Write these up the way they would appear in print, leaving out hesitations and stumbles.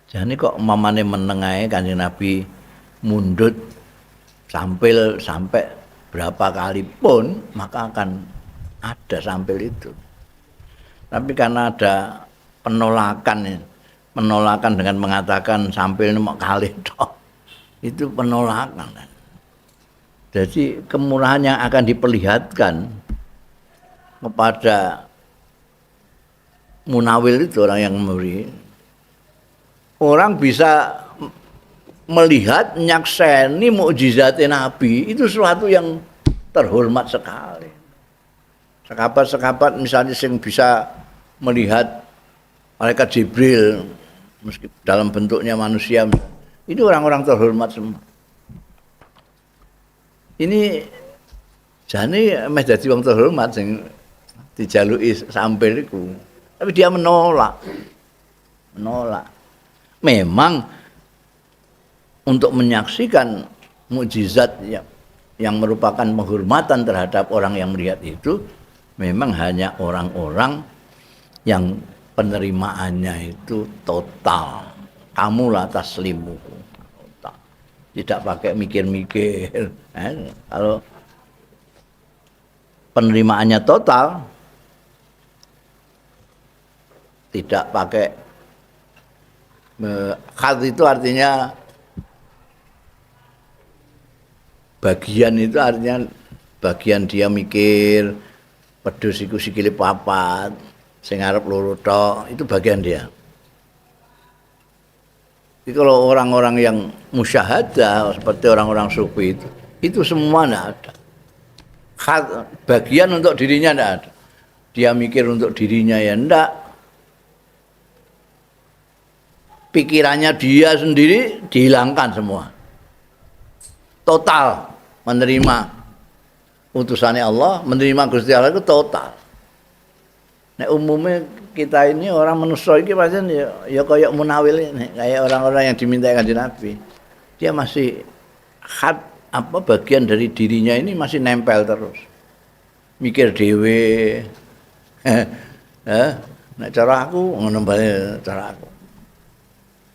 Jane kok mamane meneng ae Kanjeng Nabi mundhut sampil sampai berapa kali pun maka akan ada sampil itu. Tapi karena ada penolakan, penolakan dengan mengatakan sampil ini mau kali tok, itu penolakan. Jadi kemurahan yang akan diperlihatkan kepada munawil itu orang yang memberi, orang bisa melihat nyakseni mukjizat Nabi itu sesuatu yang terhormat sekali. Sekabat-sekabat misalnya sing bisa melihat malaikat Jibril meski dalam bentuknya manusia, itu orang-orang terhormat semua. Ini jane meh dadi wong terhormat sing dijaluki sampil iku. Tapi dia menolak. Menolak. Memang untuk menyaksikan mukjizat yang merupakan penghormatan terhadap orang yang melihat itu memang hanya orang-orang yang penerimaannya itu total. Kamulah taslimu. Total. Tidak pakai mikir-mikir. Kalau penerimaannya total, tidak pakai khat itu artinya bagian, itu artinya bagian dia mikir wedhus iku sikile papat, sing arep loro tok, itu bagian dia. Jadi kalau orang-orang yang musyahadah seperti orang-orang sufi itu semua enggak ada. Khat, bagian untuk dirinya enggak ada. Dia mikir untuk dirinya ya enggak. Pikirannya dia sendiri dihilangkan semua. Total menerima utusannya Allah, menerima Gusti Allah itu total. Nek umumnya kita ini orang manusia iki pancen ya kayak munawil ini, kayak orang-orang yang diminta Kanjeng Nabi. Dia masih khat apa bagian dari dirinya ini masih nempel terus. Mikir dhewe. Nek cara aku ngono bali cara aku.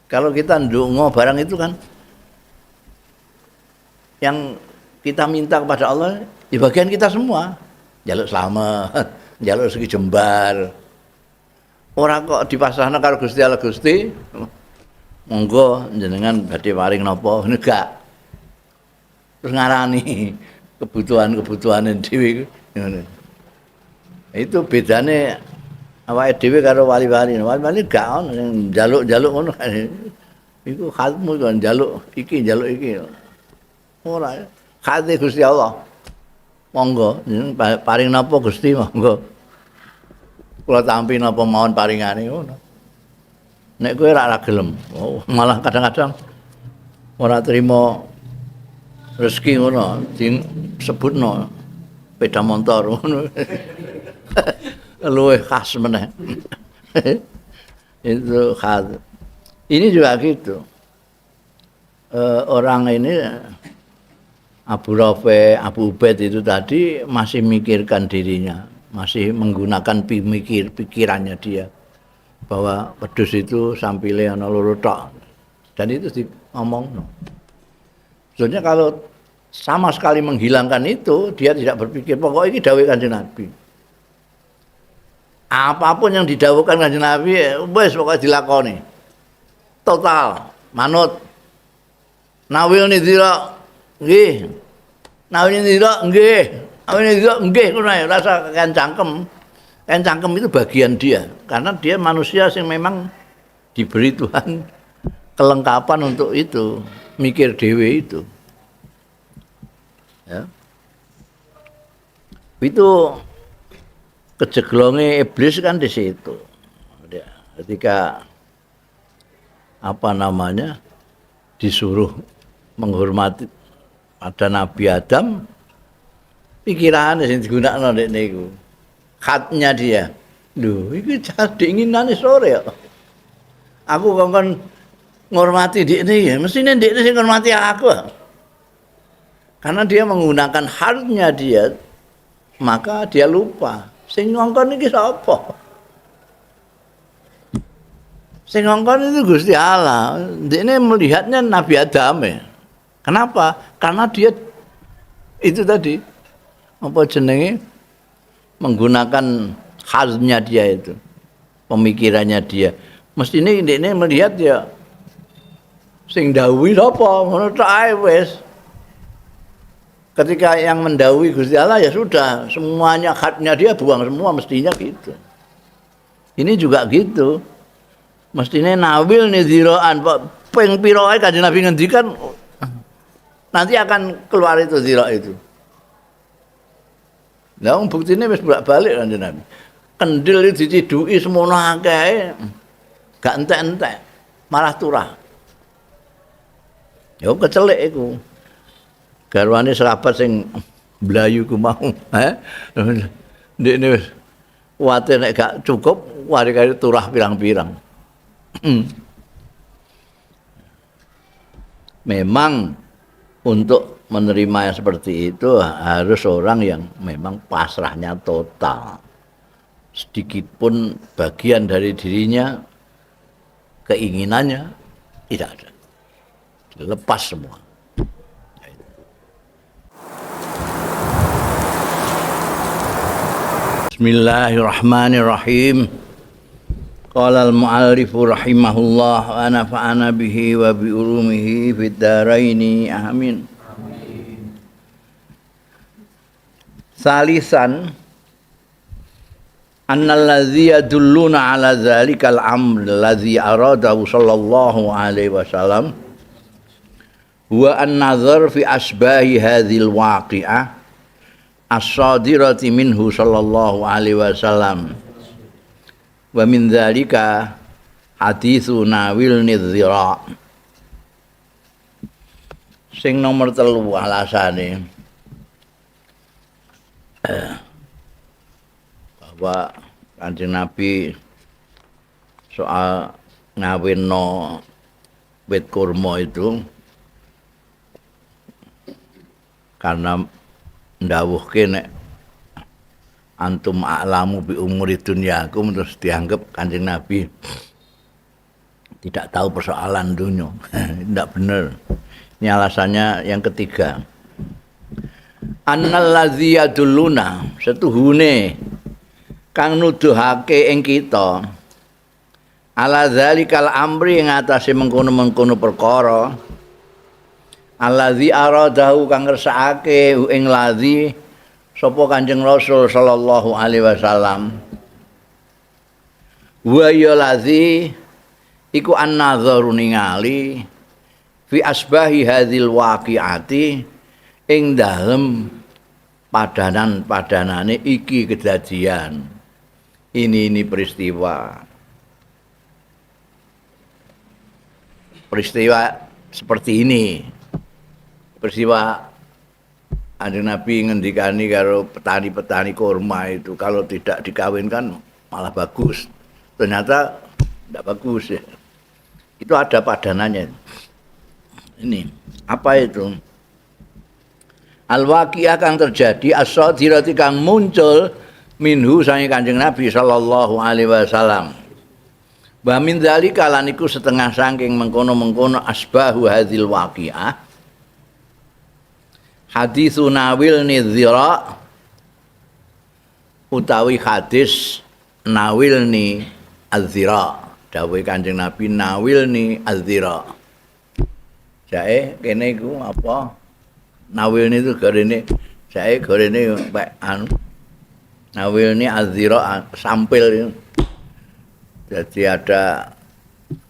Kalau kita ndonga barang itu kan yang kita minta kepada Allah di bagian kita semua. Jaluk selamat, jaluk rezeki jembar. Ora kok dipasrahno karo Gusti Allah, Gusti monggo jenengan badhe paring napa, enggak. Terus ngarani kebutuhan-kebutuhane dhewe ngono. Itu bedane awake dhewe karo wali-wali. Wali-wali gak ono sing njaluk-njaluk ngono. Iku khatmu kok njaluk iki, njaluk iki. Ora, khate Gusti Allah. Monggo jenengan paring napa Gusti monggo. Kula tampi napa mawon paringane ngono. Nek kowe ora gelem, oh, malah kadang-kadang ora trimo rezeki ngono, disebutno sepeda motor ngono. Luwih khas meneh. Itu khas. Ini juga gitu. Orang ini Abu Rafi, Abu Ubaid itu tadi masih mikirkan dirinya, masih menggunakan pikirannya dia bahwa wedhus itu sampile ana loro tok. Dan itu diomongno. Sebenarnya kalau sama sekali menghilangkan itu, dia tidak berpikir, pokoknya ini dawuh Kanjeng Nabi. Apapun yang didawuhkan Kanjeng Nabi, wis pokoknya dilakoni. Total, manut. Nawil nidira, nggih. Nawil nidira, nggih. Nawil nidira, nggih, ngono ae, rasa kakean cangkem. Kakean cangkem itu bagian dia, karena dia manusia yang memang diberi Tuhan kelengkapan untuk itu, mikir dhewe itu. Ya. Itu kejeglonge iblis kan di situ. Dia, ketika disuruh menghormati pada Nabi Adam, pikirannya sing digunakno ndekne iku. Khatnya dia. Lho, iki dinginane sore kok. Aku kongkon ngormati ndekne ya, mestine ndekne sing ngormati aku. Karena dia menggunakan haknya dia, maka dia lupa. Sing ngongkon iki sapa? Sing ngongkon itu Gusti Allah. Ini melihatnya Nabi Adam ya. Kenapa? Karena dia itu tadi apa jenenge menggunakan khasnya dia itu, pemikirannya dia. Mestine ini melihat ya sing dawuhi sapa, ngono tok ae wis. Ketika yang mendawuhi Gusti Allah ya sudah, semuanya haknya dia buang semua, mestinya gitu. Ini juga gitu. Mestine nawil nih ziroan, ping pira ae Kanjeng Nabi ngendikan nanti akan keluar itu zira itu. Lah wong buktine wis bolak-balik Kanjeng Nabi. Kendil diciduki semono akeh. Gak entek-entek, malah turah. Ya kecelik iku. Garwane sahabat sing mlayu ku mau, he. Ndekne wis kuwatir nek gak cukup, wari-wari turah pirang-pirang. Memang untuk menerima yang seperti itu harus orang yang memang pasrahnya total. Sedikit pun bagian dari dirinya, keinginannya tidak ada. Lepas semua. Bismillahirrahmanirrahim. Qala al-mu'allifu rahimahullah wa nafa'ana bihi wa bi ulumihi fid dharaini amin. Salisan annalladzi yadulluna ala dzalikal amr allazi aradahu sallallahu alaihi wasallam huwa an-nazar fi asbahi hadhil waqi'ah as-sadirati minhu sallallahu alaihi wasallam. Wa min dzalika haditsu nawil nidhira. Sing nomor 3 alasane bahwa Kanjeng Nabi soal ngawinno wit kurma itu karena ndawuhke nek antum a'lamu bi umuri dunyakum, terus dianggap Kanjeng Nabi tidak tahu persoalan dunia. Tidak benar. Ini alasannya yang ketiga. Annallazi yadulluna, setuhune kang nuduhake ing kita ala zalikal amri ing atase mengkono-mengkono perkara allazi aradahu kang ngersakake ing lazi sapa Kanjeng Rasul sallallahu alaihi wasallam. Wa ya lazi iku an-nadzaru ningali fi asbahi hadzil waqiati ing dalem padanan-padanane iki kedadian. Ini peristiwa. Peristiwa seperti ini. Peristiwa Kanjeng Nabi ngendikani karo petani-petani kurma itu kalau tidak dikawinkan malah bagus. Ternyata tidak bagus ya. Itu ada padanannya. Ini apa itu? Al-waqi'ah kang terjadi as-sadirati kang muncul minhu sange Kanjeng Nabi sallallahu alaihi wasallam. Wa min dzalika lan iku setengah saking mengkono-mengkono asbahu hadzil waqi'ah. Haditsu nawil nidhira utawi hadis nawilni adzira. Dawuhe Kanjeng Nabi nawilni adzira. Jae kene iku apa? Nawilni itu gorene jae gorene pek anu. Nawilni adzira sampil. Jadi ada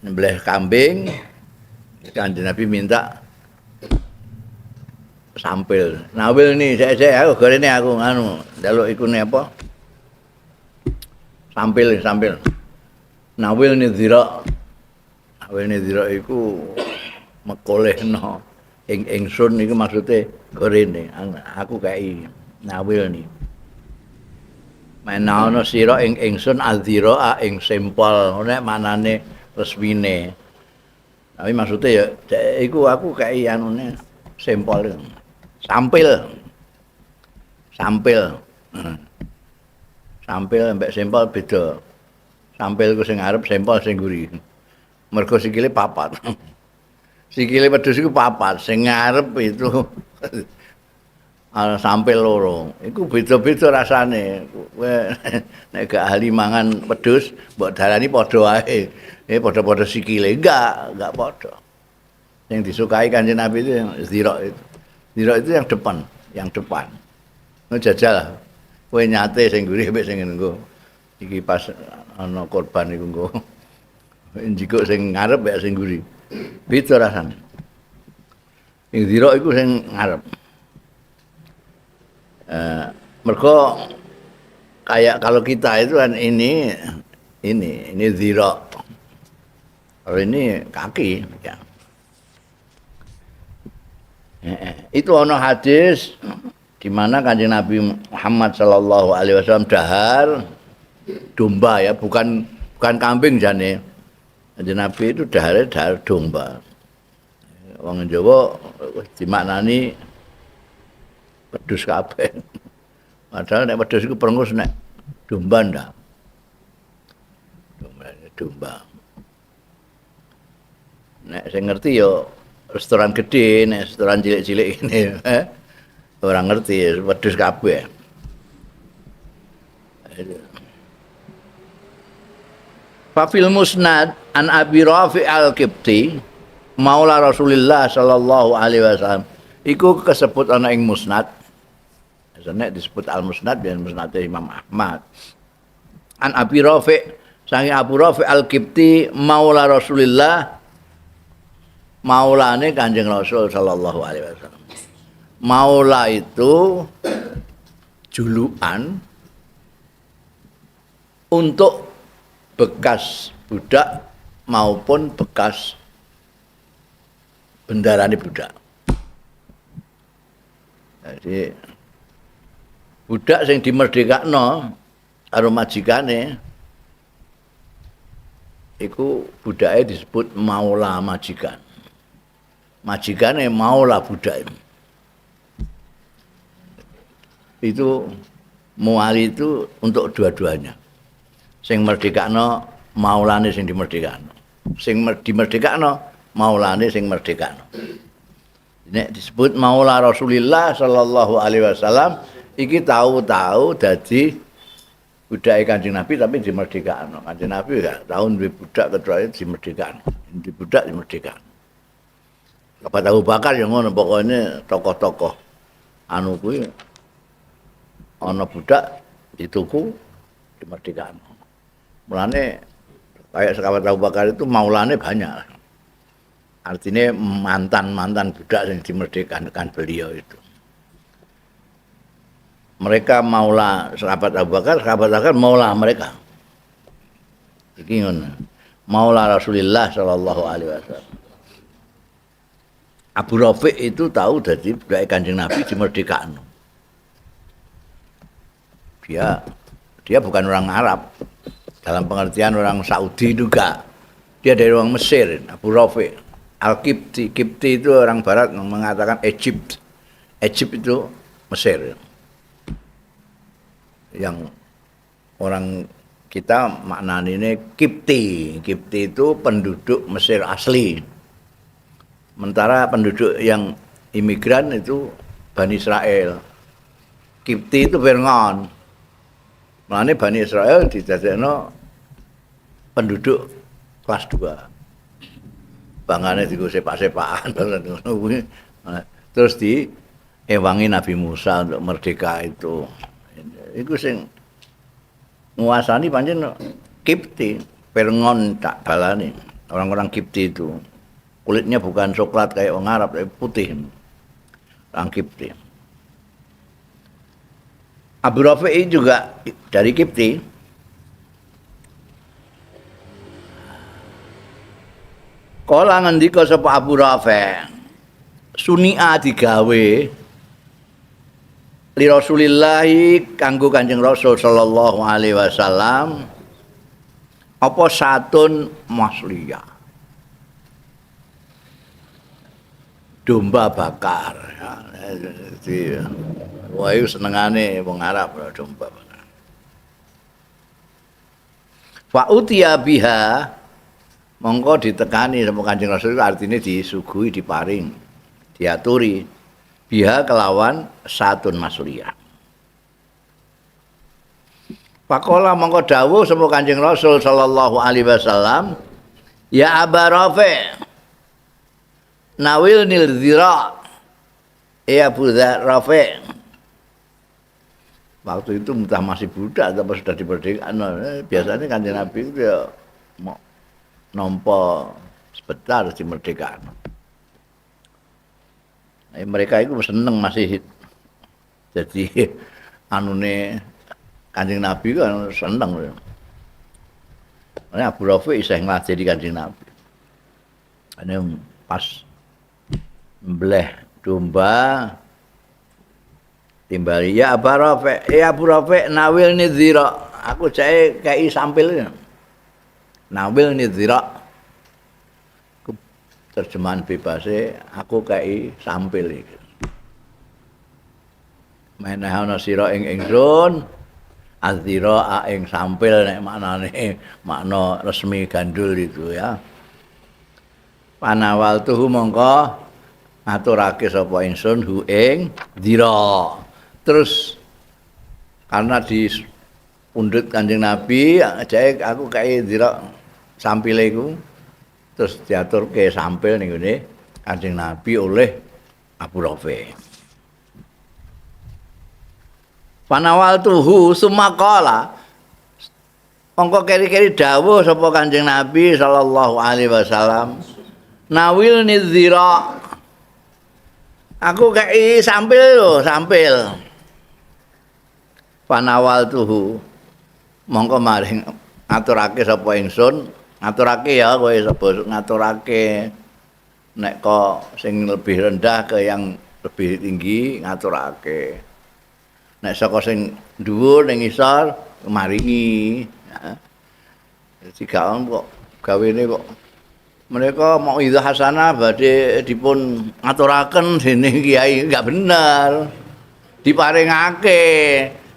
nyembelih kambing, Kanjeng Nabi minta sampil. Nawil nih, saya aku gorene aku nganu, njaluk ikune apa? Sampil, sampil. Nawil nih dzira. Nawil nih dzira iku mekolehno ing ingsun iku maksude gorene. Aku kei nawil nih. Menaono sira ing ingsun adzira ing sempol, ngono nek maknane resmine. Tapi maksudnya ya iku aku kei anune sempol. Sampil. Sampil. Sampil ambek sempol beda. Sampil ku sing arep, sempol sing mburi. Mergo sikile papat. Sikile wedhus iku papat, sing ngarep itu sampai loro. Iku beda-beda rasane. Kowe nek gak ahli mangan wedhus, mbok darani padha wae. Padha-padha sikile. Enggak padha. Yang disukai Kanjeng Nabi itu yang zira itu. Zira itu yang depan, yang depan. No jajal. Kowe nyate sing gurih mbek sing nggo. Iki pas ana korban iku nggo. Njikuk sing ngarep mbek sing gurih. Beda rasane. Sing zira iku sing ngarep. Mergo kayak kalau kita itu kan ini zira. Kalau ini kaki ya. Itu ana hadis di mana Kanjeng Nabi Muhammad sallallahu alaihi wasallam dahar domba ya, bukan kambing jane. Kanjeng Nabi itu dahare dahar domba. Wong Jawa dimaknani wedhus kabeh. Padahal nek wedhus iku prengus, nek domba ndak. Domba. Nek sing ngerti ya restoran gede, nek restoran cilik-cilik ini orang ngerti wedhus kabeh. Fafil Musnad an Abi Rafi' al-Qibti maula Rasulillah sallallahu alaihi wasallam. Iku kesebut ana ing Musnad. Nek disebut al-Musnad biyen Musnad Imam Ahmad. An Abi Rafi' sangi Abu Rafi' al-Qibti maula Rasulillah, maulane Kanjeng Rasul sallallahu alaihi wasallam. Maula itu julukan untuk bekas budak maupun bekas bendarane budak. Jadi budak sing dimerdekakno karo majikane iku budake disebut maula majikan. Majikane maula budak. Itu muali itu untuk dua-duanya. Sing merdekakno maulane sing dimerdekakno. Sing dimerdekakno maulane sing merdekakno. Nek disebut maula Rasulillah sallallahu alaihi wasallam iki tahu-tahu dadi budake Kanjeng Nabi tapi dimerdekakno. Kanjeng Nabi gak tau duwe budak kecuali dimerdekakno. Di budak dimerdekakno. Sahabat Abu Bakar yang ngono, pokoknya tokoh-tokoh anu kuwi ana budak dituku dimerdekakno. Mulane kayak sahabat Abu Bakar itu maulane banyak. Artinya mantan-mantan budak yang dimerdekakan beliau itu. Mereka maula sahabat Abu Bakar, sahabat Abu Bakar maula mereka. Iki ngono. Maula Rasulillah sallallahu alaihi wasallam. Abu Rafi' itu tahu dari budak Kanjeng Nabi dimerdekakan. Dia bukan orang Arab. Dalam pengertian orang Saudi juga. Dia dari orang Mesir, Abu Rafi' Al-Qibti. Qibti itu orang barat mengatakan Egypt. Egypt itu Mesir. Yang orang kita maknanya Qibti. Qibti itu penduduk Mesir asli. Sementara penduduk yang imigran itu Bani Israel. Qibti itu Fir'aun. Mulane Bani Israel didadekno penduduk kelas 2. Bangane digo sepak-sepakan terus diewangi Nabi Musa untuk merdeka itu. Iku sing nguasani pancen Qibti, Fir'aun tak balane. Orang-orang Qibti itu kulitnya bukan coklat kayak orang Arab, tapi putih. Orang Qibti. Abu Rafi' juga dari Qibti. Kala ngendika sapa Abu Rafi', sunia digawe li Rasulillahi kanggo Kanjeng Rasul sallallahu alaihi wasallam apa satun masliyah, domba bakar. Jadi wah iku senengane wong Arab domba bakar. Fa utiya biha Mongko ditekani sapa Kanjeng Rasul artine disuguhi, diparing, diaturi biha kelawan satun masliyah. Pakola mongko dawuh sapa Kanjeng Rasul sallallahu alaihi wasallam, ya Aba Rafi nawil nil dhira. Ya Abu Rafi, waktu itu entah masih budak atau sudah diperdekakan, biasanya Kanjeng Nabi itu ya mau nampa sebentar dimerdekakan. Mereka itu seneng masih jadi anune Kanjeng Nabi kan seneng. Ini Abu Rafi isih ngladeni Kanjeng Nabi. Ini pas mbleh domba timbali, ya Abu Rafi, ya Abu Rafi nawil nidhira, aku jae kei sampil. Nawil nidhira, terjemahan bebase aku kei sampil iki. Meneh ana sira ing ingsun azira ing sampil, nek maknane makna resmi gandul itu ya. Panawal tuhu mongko ngaturake sapa ingsun hu ing dhira. Terus karena di pundhut Kanjeng Nabi, jae aku kei dhira sampile iku, terus diaturke sampil ning gone Kanjeng Nabi oleh Abu Rafi. Panawal tuhu sumakala mongko keri-keri dawuh sapa Kanjeng Nabi sallallahu alaihi wasallam, nawil nidhira, aku kei sampil lho, sampil. Panawal tuhu mongko maring ngaturake sapa ingsun, ngaturake ya kowe sapa ngaturake, nek kok sing lebih rendah ke yang lebih tinggi ngaturake, nek saka sing dhuwur ning ngisor maringi. Jadi gak kok gawene kok mereka mau idza hasanah badhe dipun aturaken dening kiai, enggak bener. Diparingake,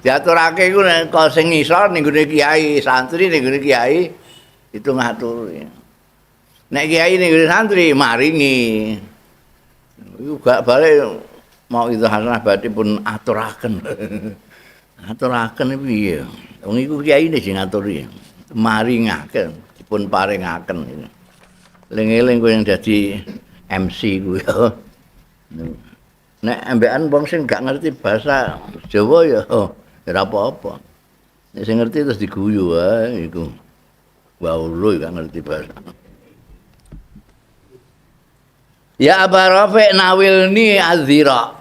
diaturake iku nek kok sing ngisor ning gone kiai, santri ning gone kiai itu ngaturi. Nek kiai ning gone santri maringi. Iku gak balik mau idza hasanah badhe pun aturaken. Aturaken piye? Wong iku kiyaine sing ngaturi. Maringaken, dipun paringaken. Eling-eling kowe yang dadi MC kuwi ya. Nek ambekan wong sing gak ngerti bahasa Jawa ya ora apa-apa. Nek sing ngerti terus diguyu wae iku. Waulo gak ngerti bahasa. Ya Aba Rafi nawilni azira.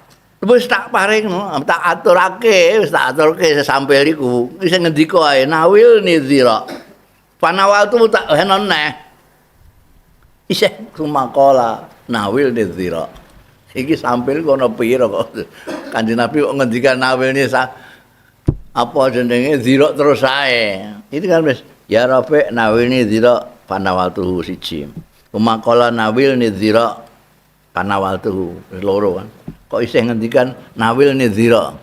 Wis tak paringno, tak aturake, wis tak aturke sampel iku. Wis ngendika ae nawilni zira. Panawal tu tak henon neh. Isih sumakola nawil nizira. Iki sampil kono pira kok Kanjeng Nabi kok ngendikan nawilne apa jenenge zira terus ae. Ini kan wis ya Rafi nawilni zira panawal tuhu siji. Sumakola nawil nizira panawal tuhu loro kan. Kok isih ngendikan nawil nizira.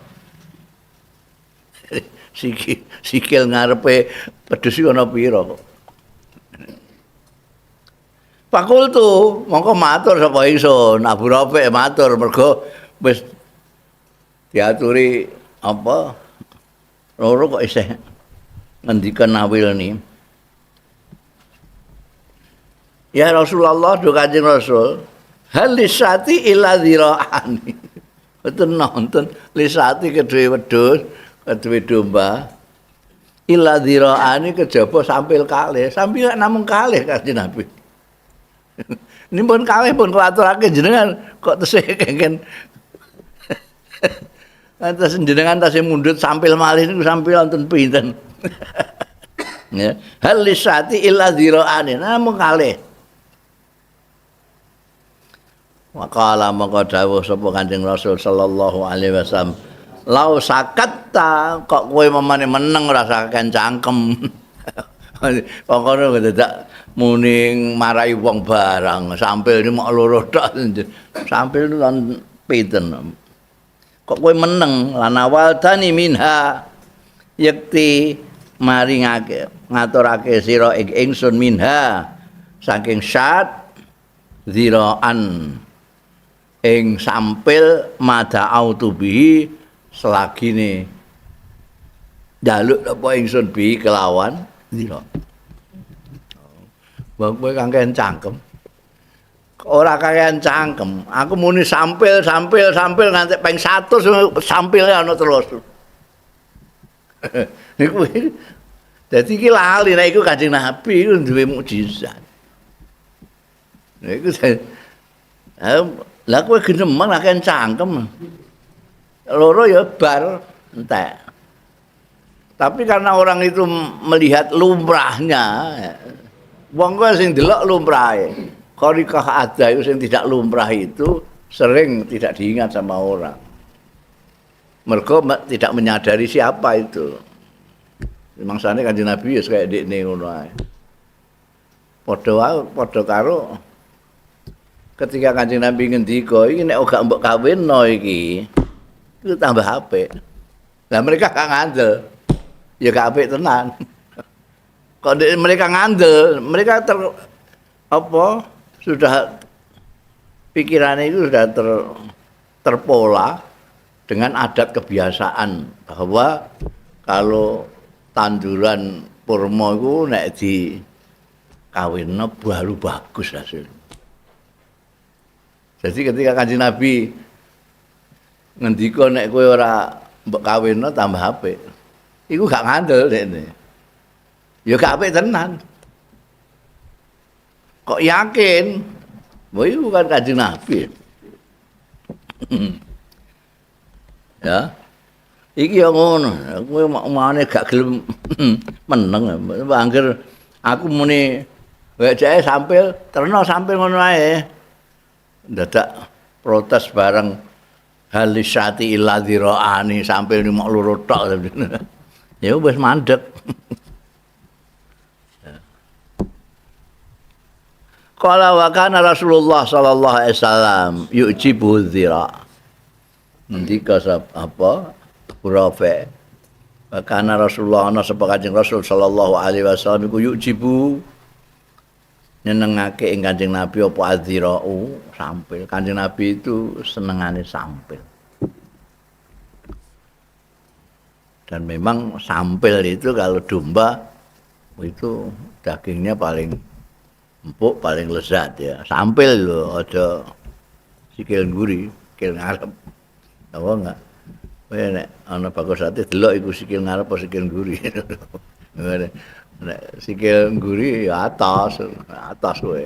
Sikil ngarepe wedhus iki ana pira kok. Fakultu mongko matur sapa ingsun Abu Rafi matur mergo wis diaturi apa loro kok isih ngendikan nawil ni. Ya Rasulullah, do Kanjeng Rasul, hal lisati illa dhira'ani. Betul nonton lisati kedue wedhus, kedue domba. Illa dhira'ani kejaba sampil kalih, sampil namung kalih Kanjeng Nabi. Ini pun kalih pun kula aturake jenengan kok tesih kengken. Terus jenengan tasih mundhut sampil malih niku sampil wonten pinten. Ya, hal lisati illa dhira'ani namung kalih. Waqala mongko dawuh sapa Kanjeng Rasul sallallahu alaihi wasallam, lau sakatta kok kowe memane meneng ora saken cangkem. Pokoke dadak muni marai wong barang sampil ini mok loro tok, sampil lan pinten. Kok kowe meneng lan awaltani minha yekti maringake ngaturake sira ing ingsun minha saking syat ziraan ing sampil mada'autu bihi selagine njaluk apa ingsun bihi kelawan zira. Wong kowe kangkean cangkem. Ora kakean cangkem, aku muni sampil sampil sampil nganti ping 100 sampile ana terus. Niku dadi iki lali nek iku Kanjeng Nabi iku duwe mukjizat. Niku lah kowe geneman kakean cangkem. Loro ya bar entek. Tapi karena orang itu melihat lumrahnya, wong kowe sing delok lumrahe. Khariqah ada itu yang tidak lumrah itu sering tidak diingat sama orang. Mereka tidak menyadari siapa itu. Mangsane Kanjeng Nabi ya kaya ndekne ngono ae. Padha padha karo ketika Kanjeng Nabi ngendika iki nek gak mbok kawinno iki itu tambah apik. Lah mereka gak ngandel. Ya gak apik tenan. Kok mereka ngandel, mereka apa sudah pikirannya itu sudah terpola dengan adat kebiasaan bahwa kalau tanduran kurma itu nek di kawinno baru bagus hasilnya. Jadi ketika Kanjeng Nabi ngendika nek kowe ora mbok kawinno tambah apik. Iku gak ngandel dekne. Ya gak apik tenan. Kok yakin? Wah, itu bukan Kanjeng Nabi. Ya. Iki ya ngono. Kowe mane gak gelem meneng. Angger aku muni wejeke sampil, terno sampil ngono ae. Dadak protes bareng halisati illa dziraani sampil mok loro tok. Ya wis mandek. Qala wa kana Rasulullah sallallahu alaihi wasallam yu'jibu dzira. Ngendika apa? Abu Rafi. Wa kana Rasulullah ana sapa Kanjeng Rasul sallallahu alaihi wasallam iku yu'jibu nyenengake ing Kanjeng Nabi apa adzira'u sampil. Kanjeng Nabi itu senengane sampil. Dan memang sampil itu kalau domba itu dagingnya paling empuk, paling lezat ya. Sampil lho, aja sikil ngguri, sikil ngarep. Apa enggak? Kowe nek ana bagus sate delok iku sikil ngarep apa sikil ngguri. Nek sikil ngguri ya atas, atas kowe.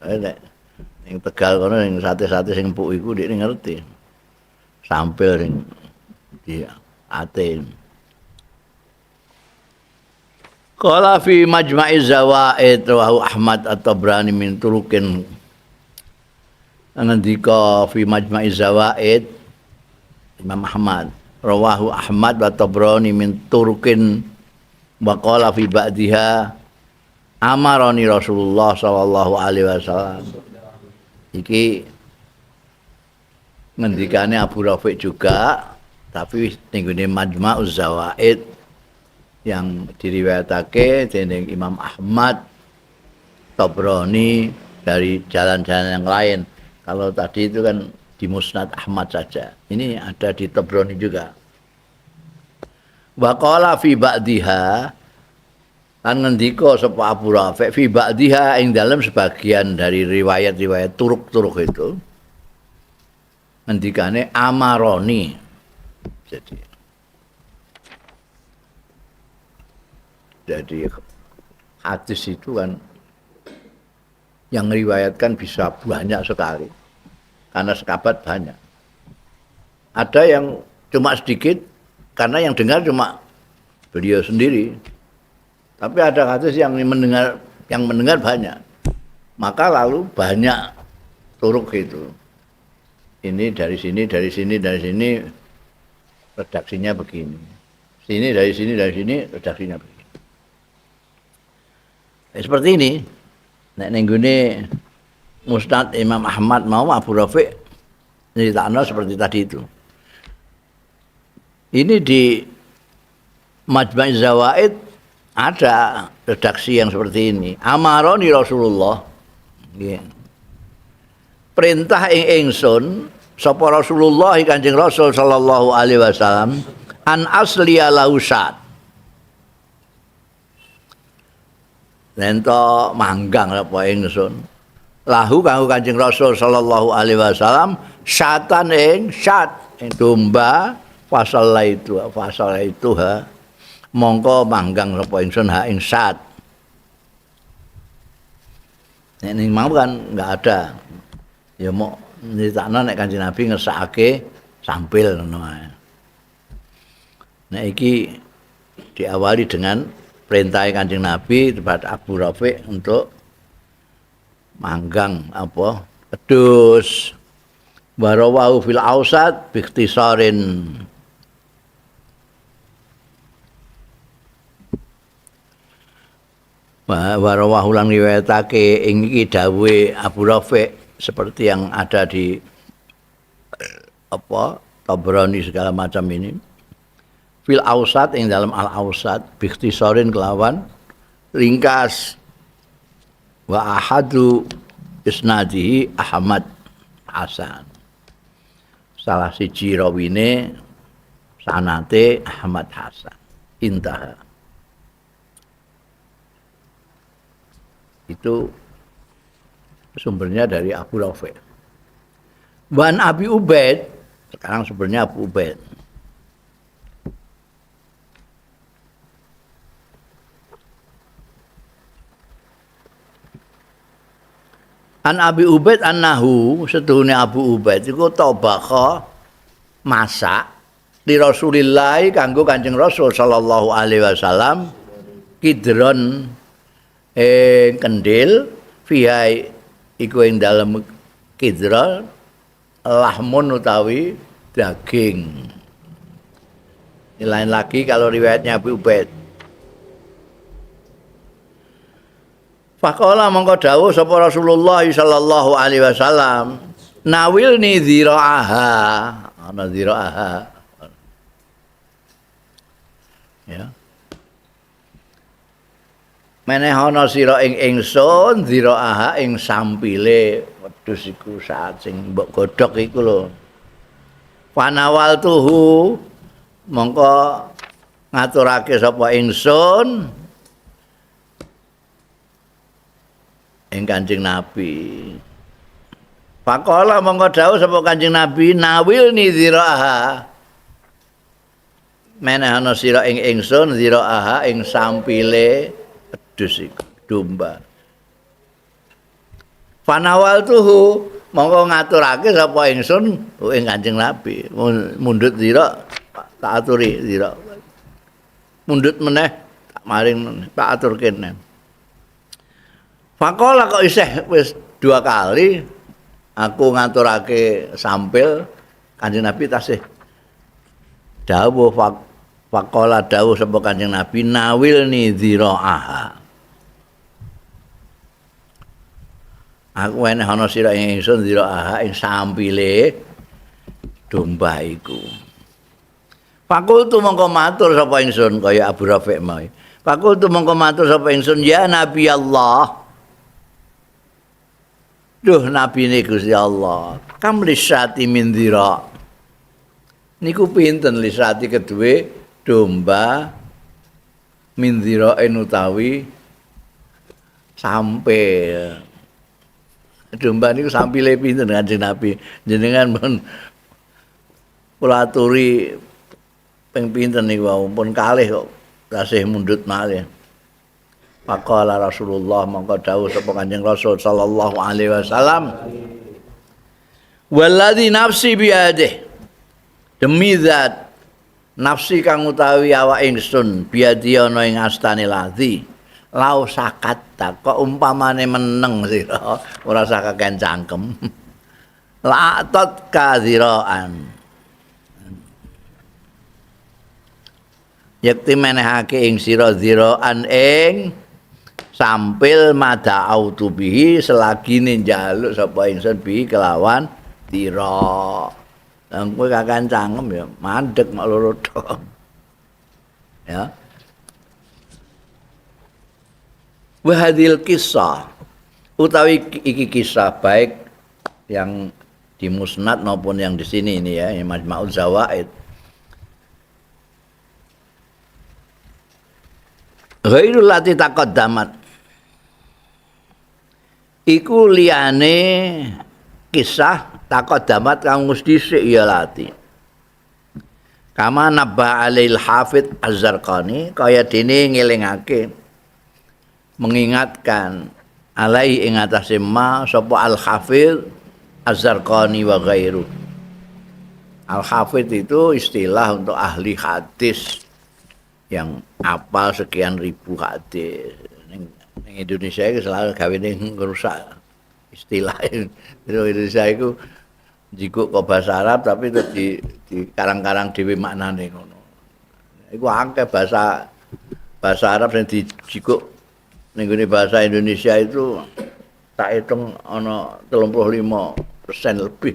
Nek ning Tegal kono sing sate-sate sing empuk iku ndekne ngerti. Sampil sing di ate. Qala fi Majma'i Zawaid rawahu Ahmad at-Tabrani min turukin. Ngendika fi Majma'i Zawaid Imam Ahmad rawahu Ahmad wa Tabrani min turukin wa qala fi ba'diha amarani Rasulullah sallallahu alaihi wasallam. Iki ngendikane Abu Rafi' juga tapi ning gone Majma'uz Zawaid yang diriwayatake dening Imam Ahmad Tabrani dari jalan-jalan yang lain. Kalau tadi itu kan di Musnad Ahmad saja. Ini ada di Tabrani juga. Wa qala fi ba'diha lan ngendika sapa Abu Rafi' fi ba'diha ing dalem sebagian dari riwayat-riwayat turuk-turuk itu ngendikane amaroni. Jadi hadis itu kan yang meriwayatkan bisa banyak sekali karena sekabat banyak. Ada yang cuma sedikit karena yang dengar cuma beliau sendiri. Tapi ada hadis yang mendengar banyak. Maka lalu banyak turuk itu. Ini dari sini, dari sini, dari sini redaksinya begini. Sini dari sini, dari sini redaksinya begini. Seperti ini. Nek ning gone Musnad Imam Ahmad mau Abu Rafi' nyeritakno seperti tadi itu. Ini di Majma' Zawaid Ada redaksi yang seperti ini. Amaroni Rasulullah. Nggih. Perintah ing ingsun sapa Rasulullah Kanjeng Rasul sallallahu alaihi wasallam an asliya lausat. Nento manggang apa ingsun. Lahu kanggo Kanjeng Rasul sallallahu alaihi wasallam syatan ing syat ing domba fasal itu ha mongko manggang sapa ingsun ha ing syat. Nek ning mau kan enggak ada. Ya mok nyritakno nek Kanjeng Nabi ngersakake sampil ngono ae. Nek iki diawali dengan perintah Kanjeng Nabi kepada Abu Rafi' untuk manggang apa wedhus. Warawahu fil ausat biikhtisarin. Warawahu lan riwayatake ing iki dawuhe Abu Rafi' seperti yang ada di apa Tabrani segala macam ini. Fil ausat ing dalam al ausat biikhtisarin kelawan ringkas. Wa ahadu isnadihi Ahmad Hasan. Salah siji rawine sanate Ahmad Hasan. Intaha. Itu sumbernya dari Abu Rafi'. Wan Abi Ubaid, sekarang sumbernya Abu Ubaid. An Abi Ubaid annahu setuhune Abu Ubaid iku tabakha masak li Rasulillah kanggo Kanjeng Rasul sallallahu alaihi wasallam kidron ing kendil fiha iku ing dalem kidron lahmun utawi daging. Ini lain lagi kalau riwayatnya Abu Ubaid. Faqala mongko dawuh sapa Rasulullah sallallahu alaihi wasallam, nawilni dzira'aha, ana dzira'aha. Ya. Meneh ana sira ing ingsun dzira'aha ing sampile wedhus iku saat sing mbok godhog iku lho. Fanawal tuhu mongko ngaturake sapa ingsun ing Kanjeng Nabi. Faqala mongko dawuh sapa Kanjeng Nabi nawilni dzira'aha. Meneh ana sira ing ingsun dzira'aha ing sampile wedhus iku domba. Fanawal tuhu mongko ngaturake sapa ingsun ing Kanjeng Nabi. Mundhut dzira tak aturi dzira. Mundhut meneh tak maring tak aturke meneh. Faqala kok isih wis dua kali aku ngaturake sampil Kanjeng Nabi tasih dawuh faqala dawuh sapa Kanjeng Nabi nawilni dzira'aha. Aku eneh ana sira ing ingsun dzira'aha ing sampile domba iku. Fakultu mongko matur sapa ingsun kaya Abu Rafi' mau. Fakultu mongko matur sapa ingsun ya Nabi Allah. Duh nabine Gusti Allah, kam lisati min dzira. Niku pinten lisati kedue domba min dzira'in utawi sampil. Domba niku sampile pinten Kanjeng Nabi? Jenengan pun kula aturi ping pinten niku wau pun kalih kok tasih mundhut malih. Faqala Rasulullah mongko dawuh sapa Kanjeng Rasul sallallahu alaihi wasallam walladzi nafsi biadih, demi zat nafsi kang utawi awak ingsun biadi ana ing astane ladzi lau sakat kok umpamane meneng sira ora usah kakean cangkem la'atat kadziraan yakti menehake ing sira dziraan ing sampil mada'autu bihi selagine njaluk sapa ingsun bihi kelawan tira. Lah kowe kakean cangkem ya mandek mak loro tok. Ya. Wa hadhil kisah utawi iki kisah baik yang di Musnad maupun yang di sini ini ya, yang Majma'uz Zawaid. Ghairul lati taqaddamat iku liyane kisah taqaddamat kang wis dhisik ya lati. Kama nabba alail Hafidz Az-Zarqani kaya dene ngelingake mengingatkan alai ing atase ma sapa Al-Hafidz Az-Zarqani wa ghairu. Al-Hafidz itu istilah untuk ahli hadis yang apal sekian ribu hadis. Ning Indonesia iki selalu gawene ngrusak istilah. Indonesia iku jikuk kok bahasa Arab tapi itu di karang-karang dhewe maknane ngono. Iku akeh bahasa Arab sing dijikuk ning gone bahasa Indonesia itu tak hitung ana 35% lebih.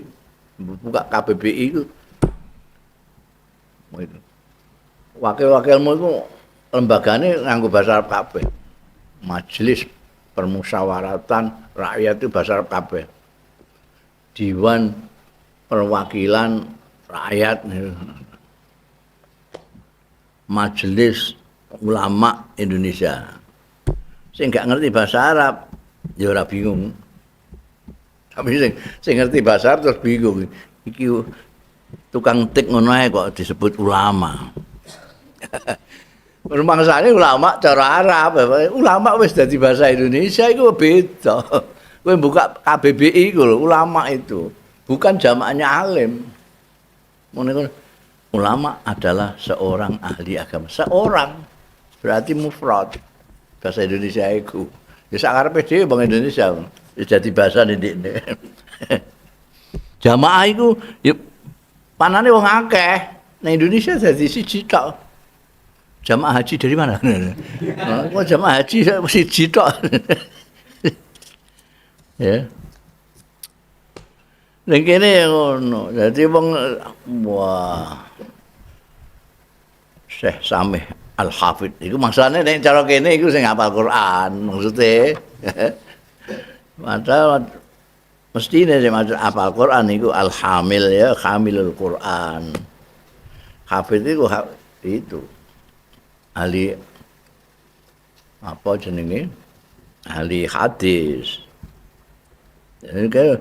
Buka KBBI itu. Wakil-wakilmu itu lembagane nganggo bahasa Arab kabeh. Majelis Permusyawaratan Rakyat itu bahasa Arab kabeh. Dewan Perwakilan Rakyat, Majelis Ulama Indonesia. Sing gak ngerti bahasa Arab ya ora bingung. Tapi sing ngerti bahasa Arab terus bingung. Iki tukang tik ngono ae kok disebut ulama. Rumangsane ulama cara Arab, ulama wis dadi bahasa Indonesia iku beda. Kowe buka KBBI iku lho, ulama itu bukan jamaknya alim. Ngono ulama adalah seorang ahli agama. Seorang berarti mufrad. Bahasa Indonesia iku. Ya sak karepe dhewe bang Indonesia wis dadi bahasa ndekne. Jamaah iku ya panane wong akeh. Nang Indonesia dadi siji tok. Jamaah haji dari mana? Kok jamaah haji siji tok. Ya. Ning kene ngono. Dadi wong wah. Syekh Samih Al-Hafidz iku maksane nek cara kene iku sing hafal Quran maksude. Padahal mestine sing hafal Quran iku Al-Hamil ya, Hamilul Quran. Hafidz iku itu ahli apa jenenge? Ahli hadis. Jadi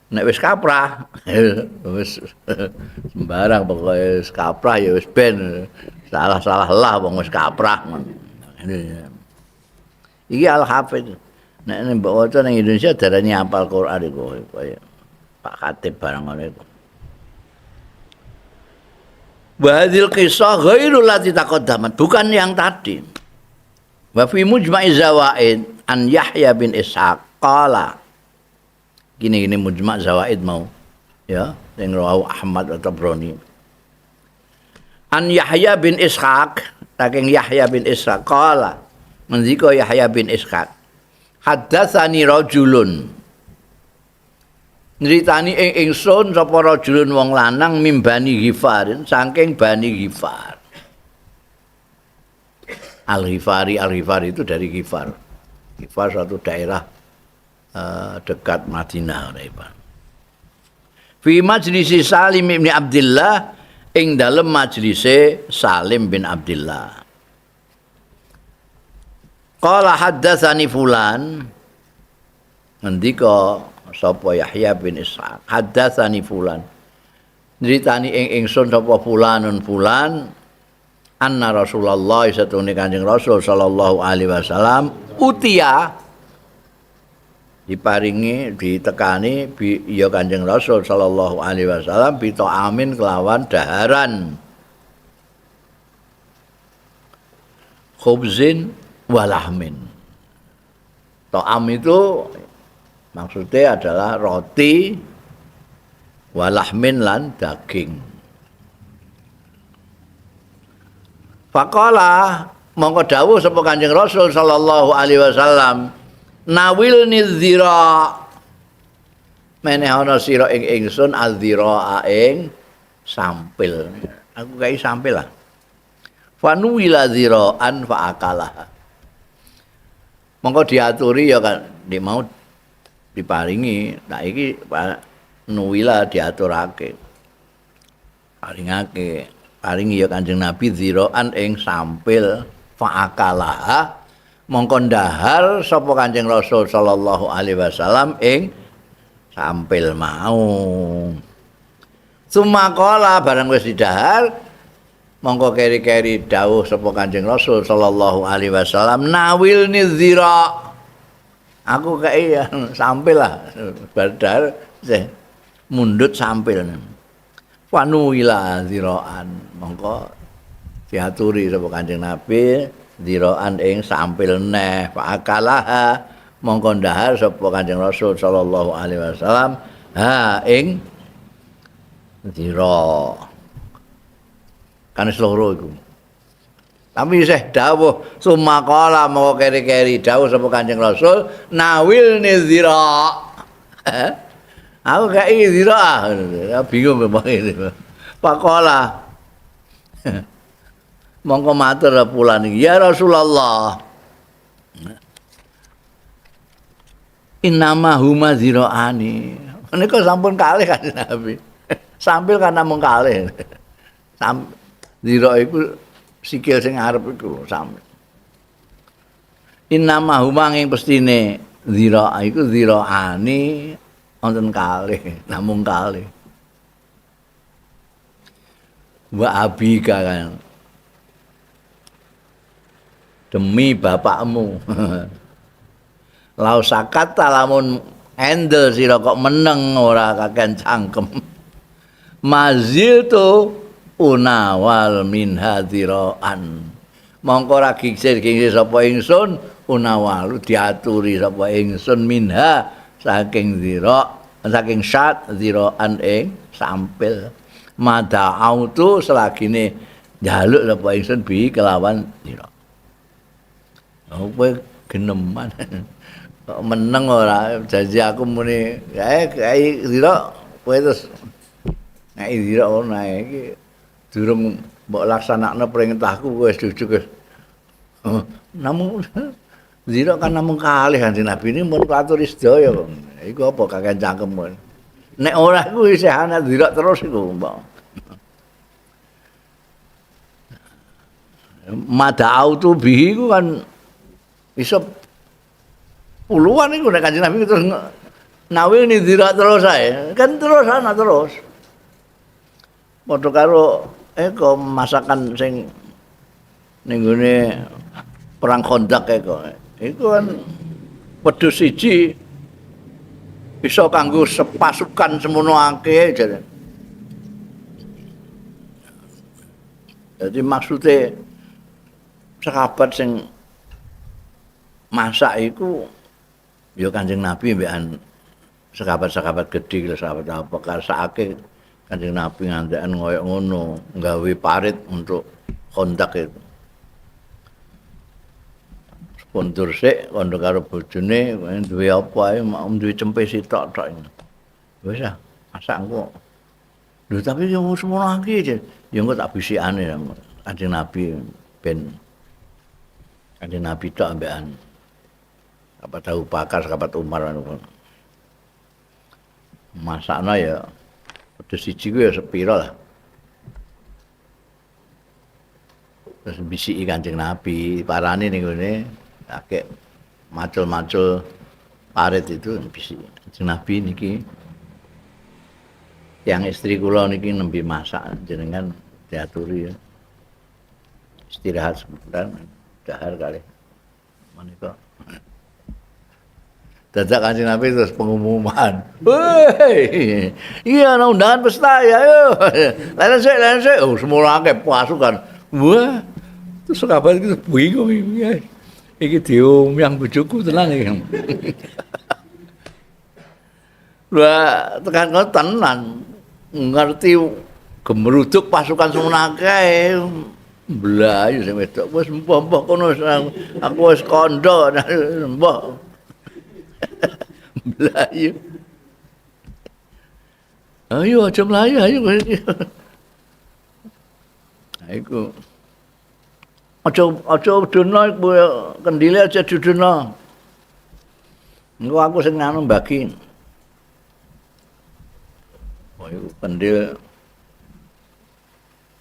nek wis kaprah wis sembarang pokoke wis kaprah ya wis ben salah-salah lah wong wis kaprah. Iki Al-Hafidz. Nek mbok waca ning Indonesia darani hafal Quran iku kaya Pak Khatib barang ngono iku. Wa hadhil qissah ghairu lati taqaddamat, bukan yang tadi. Wa fi mujma'i zawaid an Yahya bin Ishaq qala. Gini-gini mujma' zawaid mau ya, yang rawahu Ahmad atau Tabrani. An Yahya bin Ishaq, saking Yahya bin Ishaq qala, mendika Yahya bin Ishaq, haddatsani rajulun. Nyritani ing ingsun sapa rajulun wong lanang mim Bani Ghifarin, saking Bani Ghifar. Al-Ghifari, Al-Ghifari itu dari Ghifar. Ghifar suatu daerah dekat Madinah. Fi majlisi Salim bin Abdillah, ing dalem majlise Salim bin Abdillah. Qala haddatsani fulan, ngendika sapa Yahya bin Ishaq, haddatsani fulan, nyritani ing ingsun sapa fulanun fulan, anna Rasulullah satune Kanjeng Rasul sallallahu alaihi wasallam utia diparingi ditekani bi ya Kanjeng Rasul sallallahu alaihi wasallam bi ta'amin kelawan daharan khubzin walahmin. Ta'am itu maksudnya adalah roti, walahmin lan daging. Faqala mongko dawuh sapa Kanjeng Rasul sallallahu alaihi wasallam, nawilni dzira, meneh ana sira ing ingsun adzira ing sampil. Aku kai sampil lah. Fanuwila dziraan fa akalah. Mongko diaturi ya kan nek mau diparingi. Nah iki nuwila diaturake. Paringake, paringi ya Kanjeng Nabi ziraan ing sampil fa'akalaha mongko ndahar sapa Kanjeng Rasul sallallahu alaihi wasallam ing sampil mau. Sumakola barang wis didahar mongko keri-keri dawuh sapa Kanjeng Rasul sallallahu alaihi wasallam nawilni zira. Aku kei sampil lah badar mundut sampil. Fanuila ziraan mongko diaturi sapa Kanjeng Nabi ziraan ing sampil neh fa'akalaha mongko ndahar sapa Kanjeng Rasul sallallahu alaihi wasallam ha ing zira. Kan wis loro iku. Tapi isih dawuh sumakala mongko keri-keri dawuh sapa Kanjeng Rasul nawilni zira. Aku kei zira. Bingung kok ini. Pakola. Mongko matur pulan iki, ya Rasulullah. Innama huma ziraani. Menika sampun kalih Kanjeng Nabi. Sampil kan namung kalih. Zira iku sikil sing arep iku sampil. Innama huma ing pestine zira iku ziraani wonten kalih, namung kalih. Wa abika kan. Demi bapakmu. Lau sakata lamun endel sira kok meneng ora kaken cangkem. Mazil tu unawal min hadiraan. Mongko ora gingsir-gingsir sapa ingsun unawalu diaturi sapa ingsun minha saking zira saking syat ziraan ing sampil. Mada'autu selagine njaluk sapa ingsun bi kelawan zira. Oh, kowe geneman. Kok meneng ora janji aku muni kae zira kowe terus nek zira ngono ae iki durung mbok laksanakno perintahku wis jujuk wis. Namung zira kan namung kalih Kanjeng Nabi ini mun katuri sedaya kok. Iku apa kakean cangkem kowe. Nek ora iku isih ana zira terus iku mbok. Mada'autu bihi iku kan iso puluhan iku nek Kanjeng Nabi terus nawilni zira terus ae. Kan terus ana terus. Padha karo kok masakan sing ning gone perang Khandaq kok. Iku kan wedhus siji bisa kanggo sepasukan semono akeh jare. Jadi maksude sahabat sing masak iku ya Kanjeng Nabi mbekan sahabat-sahabat gedhe, sahabat apa kasake Kanjeng Nabi ngantekan ngoyok ngono, nggawe parit untuk kontak itu. Kondur sik kondo karo bojone, duwe apa ae, mak duwe cempe sitok tok. Wis ah, masak engko. Lho tapi yo semono akeh. Ya engko tak bisikane Kanjeng Nabi ben Kanjeng Nabi tok ambekan. Apa Abu Bakar, sahabat Umar masakno ya wedhus siji ku ya sepira lah. Terus bisiki Kanjeng Nabi, parani ning ngene akeh macul-macul parit itu bisiki. Kanjeng Nabi niki yang istri kula niki nembe masak jenengan diaturi ya. Istirahat sebentar dahar kali. Menika dadak Kanjeng Nabi terus pengumuman. Woi, iya ana undangan pesta ya ayo. Leren sik. Oh, semua akeh pasukan. Wah. Terus kabar iki bingung iki. Iki diomyang bojoku tenan iki. Wah, tekan kono tenan. Ngerti gemeruduk pasukan semono akeh. Mlayu sing wedok wis mbah-mbah kono aku wis kandha mbah. Melayu. Ayo aja melayu, ayo. Iku. Aja aja udono iku kendile aja diudono. Engko aku sing nganu bagi. Oh iku kendil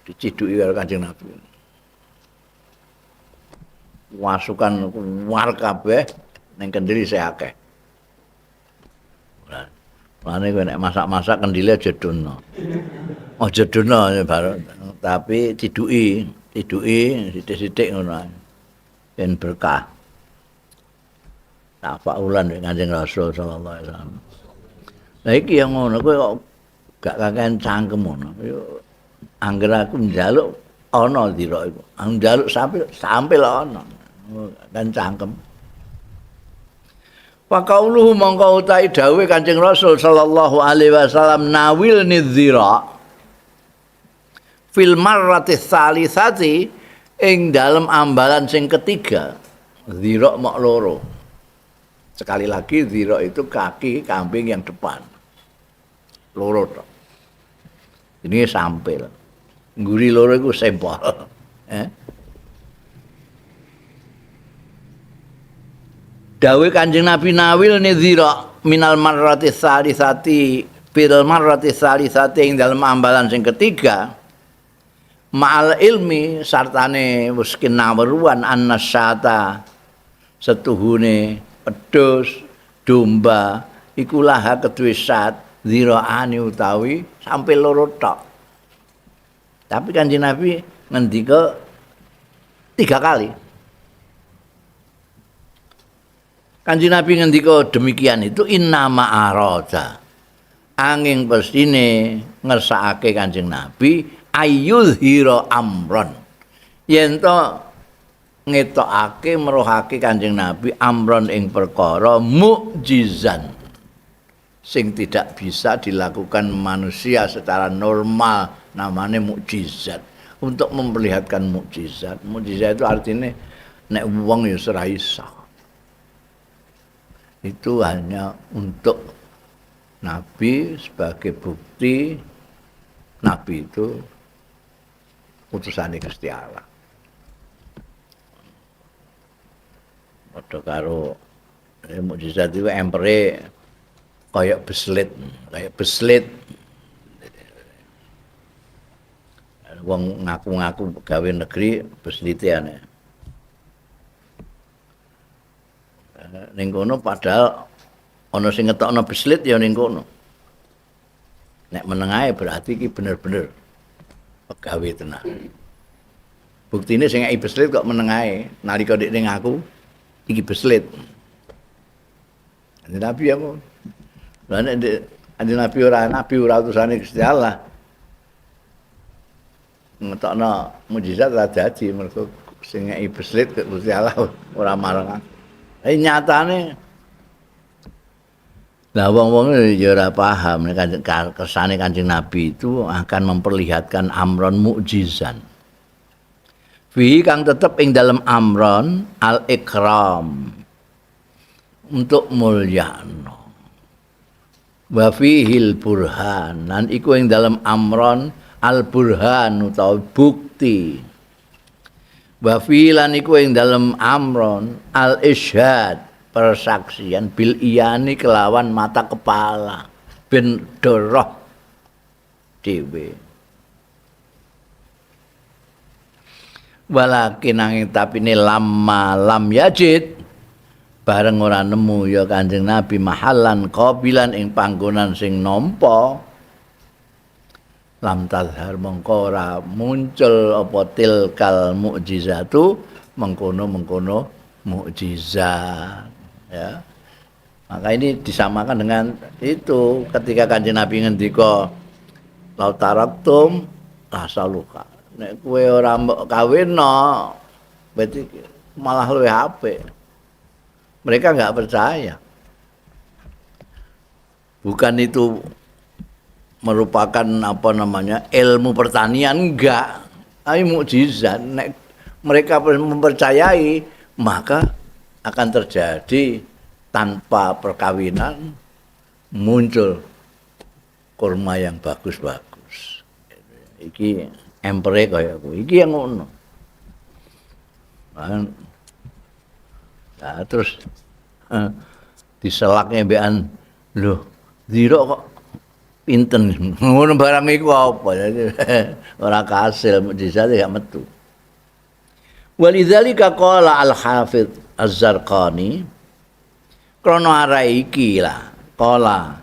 diciduki karo Kanjeng Nabi. Wasukan war kabeh ning kendil isih akeh. Mulane kowe nek masak-masak kendile aja dono. Aja dono tapi ciduki, ciduki sithik-sithik ngono ae. Ben berkah. Tafaulan nek Kanjeng Rasul sallallahu alaihi wasallam. Lah iki yang ngono kowe kok gak kakean cangkem ngono. Yo angger aku njaluk ana dira iku. Aku njaluk sampe ana. Kan cangkem. Wa qauluhu mongko utahe dawuhe Kanjeng Rasul sallallahu alaihi wasallam nawil nidhira fil marrati tsalitsati ing dalem ambalan sing ketiga dhira mok loro. Sekali lagi dhira itu kaki kambing yang depan. Loro tok. Ini sampil. Ngguri loro iku sempol. Dawuh Kanjeng Nabi nawil nidhira minal marrati tsalitsati fil marrati tsalitsati ing dalem ambalan sing ketiga ma'al ilmi sartane wis kinaweruan annasyata setuhune wedhus domba iku laha keduwe sat dhiraani utawi sampe loro tok. Tapi Kanjeng Nabi ngendika 3 kali. Kanjeng Nabi ngendika demikian itu innama arada. Angin pestine ngersakake Kanjeng Nabi ayyuzhira amron. Yen to ngetokake merohake Kanjeng Nabi amron ing perkara mukjizan sing tidak bisa dilakukan manusia secara normal, namanya mukjizat. Untuk memperlihatkan mukjizat. Mukjizat itu artinya nek wong ya ora iso. Itu hanya untuk Nabi sebagai bukti Nabi itu utusan Gusti Allah. Padha karo mukjizat itu empere kayak beslit, kayak beslit. Wong ngaku-ngaku pegawai negeri beslite aneh. Ning kono padahal ana sing ngetokno beslit ya ning kono. Nek meneng ae berarti iki bener-bener pegawe tenan. Buktine sing ngeki beslit kok meneng ae nalika ndekne ngaku iki beslit. Kanjeng Nabi ya ngono. Lah nek Kanjeng Nabi ora nabi ora utusane Gusti Allah. Ngetokno mukjizat ora dadi mergo sing ngeki beslit Gusti Allah ora marang. Nyatane lah wong-wong ya ora paham nek kersane Kanjeng Nabi itu akan memperlihatkan amron mukjizan. Fi kang tetep ing dalem amron al-ikram untuk mulyano. Wa fihil burhan lan iku ing dalem amron al-burhan utawa bukti. Wa fi lan iku ing dalem amron al-isyhad persaksian bil iyani kelawan mata kepala ben doroh dhewe. Walakin nanging tapine lamma lam yajid bareng ora nemu ya Kanjeng Nabi mahalan qabilan ing panggonan sing nampa lam tazhar mongko ora muncul apa tilkal mukjizatu mengkono-mengkono mukjizat ya. Maka ini disamakan dengan itu ketika Kanjeng Nabi ngendika lau taraktum lasaluka. Nek kowe ora mbok kawinno berarti malah luwih apik. Mereka enggak percaya. Bukan itu merupakan apa namanya ilmu pertanian, enggak. Tapi mukjizat. Nek mereka mempercayai maka akan terjadi tanpa perkawinan muncul kurma yang bagus-bagus. Iki empere kaya kuwi. Iki yang ngono. Nah, terus Diselak mbekan lho, zira kok pinten. Ngono barang iku apa? Ora kasil mukjizat gak metu. Walidzalika qala Al-Hafidz Az-Zarqani krana arah iki lah qala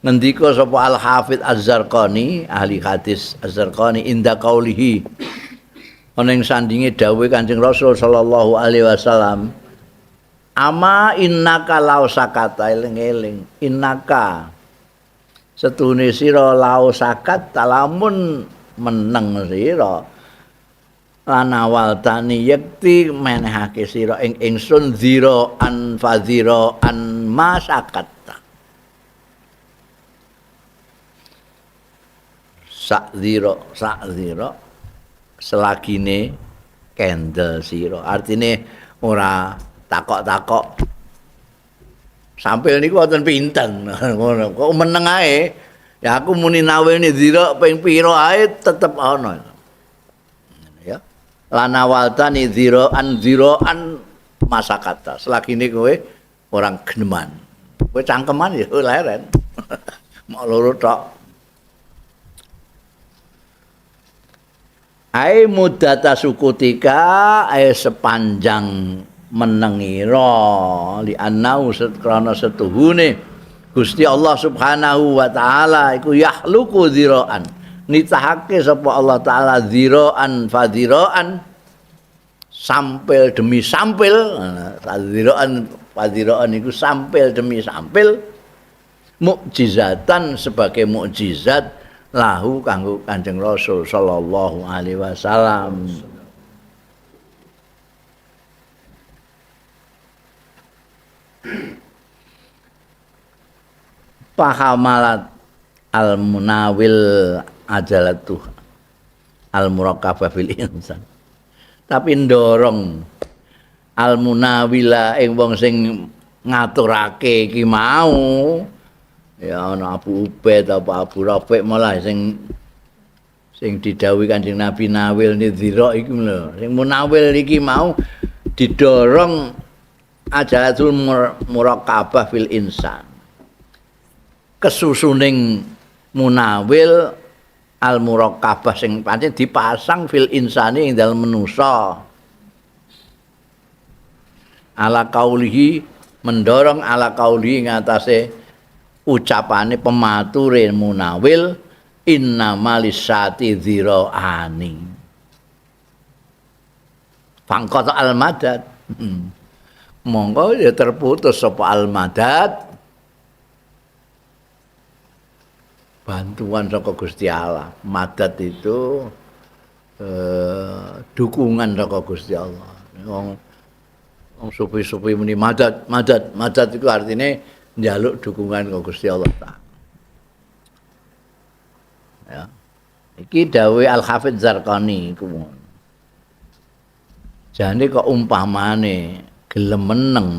ngendika sapa Al-Hafidz Az-Zarqani ahli hadis Az-Zarqani inda qaulihi ana ing sandinge dawuhe Kanjeng Rasul sallallahu alaihi wasallam ama innaka law sakata eling-eling innaka setune sira law sakat lamun meneng sira lan awal tani yekti menehake sira ing ingsun zira an fazira an masakat sak zira selagine kendel sira artine ora takok-takok sampil niku wonten pinten ngono kok meneng ae ya aku muni nawene zira ping pira ae tetep ana ya lan awaltani ziraan ziraan masakata selagine kowe orang geneman kowe cangkeman ya leren mok loro tok ae mudata sukutika ae sepanjang menengira li annau krana setuhune Gusti Allah Subhanahu wa taala iku yahluku ziraan nitahake sapa Allah taala ziraan fadziraan sampil demi sampil ziraan fadziraan iku sampil demi sampil mukjizatan sebagai mukjizat lahu kanggo Kanjeng Rasul sallallahu alaihi wasallam. Pahamalat al-munawil ajalatuh al-murakkabah fil insan. Tapi ndorong al-munawila ing wong sing ngaturake iki mau ya ana Abu Ubaid apa Abu Rafi' malah sing didhawuhi Kanjeng Nabi nawil nidhira iku lho. Sing munawil iki mau didorong ajalatul murakkabah fil insan. Kesusuning munawil al murakkabah sing pancen dipasang fil insani ing dalem manusa. Ala kaulihi mendorong ala kaulihi ngatasé ucapane pemature munawil innamalisati dziraani. Fangqata al madad. Monggo ya terputus sapa al madad bantuan saka Gusti Allah. Madad itu dukungan saka Gusti Allah. Wong sufi-sufi muni madad, madad, madad itu artinya njaluk dukungan saka Gusti Allah ta. Ya. Iki dawuhe Al-Hafidz Zarqani iku. Jane kok umpamane gelem meneng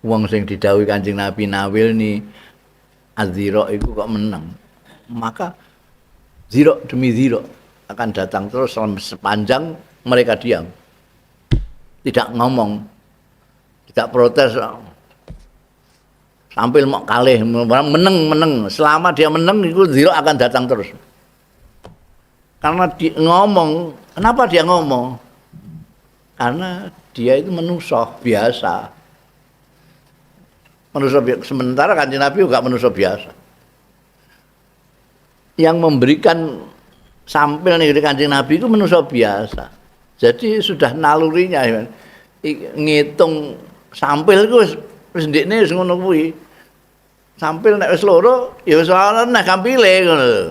wong sing didhawuhi Kanjeng Nabi nawil ni azira iku kok meneng, maka zira demi zira akan datang terus sepanjang mereka diam, tidak ngomong, tidak protes, sambil mau kalih meneng-meneng. Selama dia meneng iku zira akan datang terus. Karena dia ngomong, kenapa dia ngomong? Karena dia itu manusia biasa. Manusia biasa. Sementara Kanjeng Nabi juga manusia biasa. Yang memberikan sampil nih Kanjeng Nabi itu manusia biasa. Jadi sudah nalurinya ngitung sampil itu wis ndekne wis ngono kuwi. Sampil nek wis loro ya wis ana neh kampile ngono lho.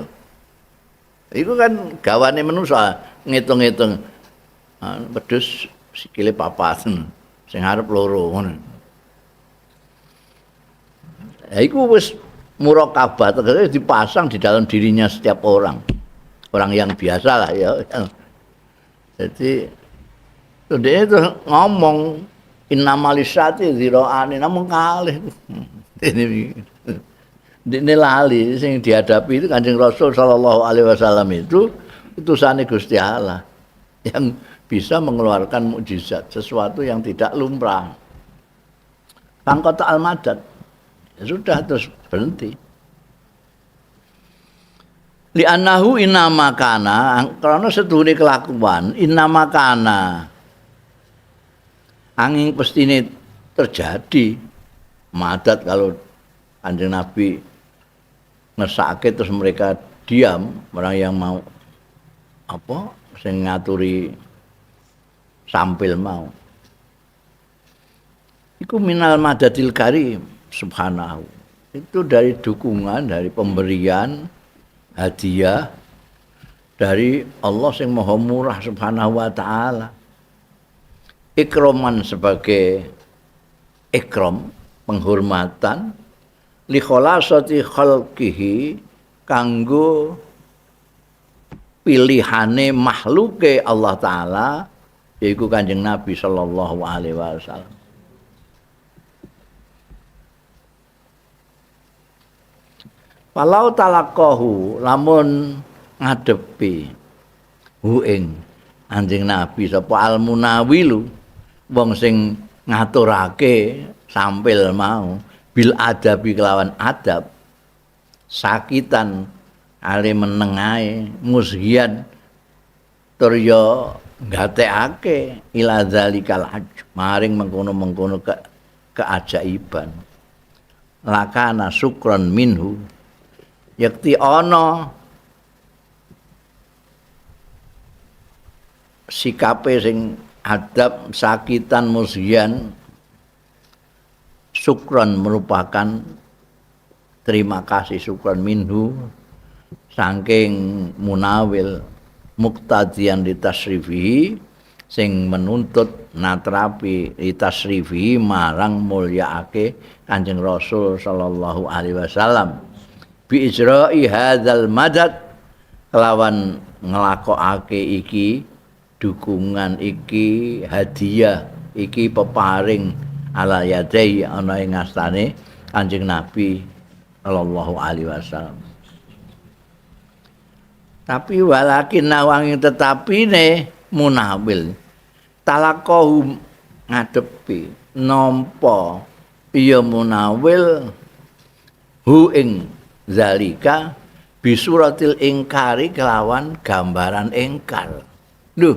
Iku kan gawane manusia ngitung-ngitung. Wedhus sikile papat, sing arep loro ngono. Ya iku wis muraqabah, tegese dipasang di dalam dirinya setiap orang. Orang yang biasa lah ya. Jadi dia itu ngomong innamalisati dziraani namung kalih. Ini lali sing dihadapi itu Kanjeng Rasul sallallahu alaihi wasallam itu utusane Gusti Allah yang bisa mengeluarkan mukjizat, sesuatu yang tidak lumrah. Pangkota al-madad. Ya sudah terus berhenti. Li'annahu innama kana, karena setuhune kelakuan innama kana angin pestine terjadi madad kalau Kanjeng Nabi ngersake terus mereka diam, orang yang mau apa sing ngaturi sampil mau iku minal madadil karim subhanahu, itu dari dukungan, dari pemberian hadiah dari Allah sing maha murah subhanahu wa ta'ala. Ikroman sebagai ikrom, penghormatan li khalasati khalqihi kanggo pilihane makhluke Allah taala yaiku Kanjeng Nabi sallallahu alaihi wasallam. Walau talaqahu lamun ngadepi hu ing Kanjeng Nabi sapa almunawilu wong sing ngaturake sampil mau bil adabi kelawan adab sakitan ale menengae musgian tur yo gatekake ila zalikal hajj maring mengkono-mengkono keajaiban lakana syukron minhu yakti ana sikape sing adab sakitan musgian syukron merupakan terima kasih syukron minhu saking munawil muktadian litasrifihi sing menuntut natrapi litasrifihi marang mulyaake Kanjeng Rasul sallallahu alaihi wasallam bi ijra'i hadzal madad kelawan nglakokake iki dukungan iki hadiah iki peparing ala yadai ana ing astane Kanjeng Nabi sallallahu alaihi wasallam. Tapi walakin nawang tetapine munawil talaqahu ngadepi nampa ya munawil hu ing zalika bisuratil ingkari kelawan gambaran ingkar. Lho,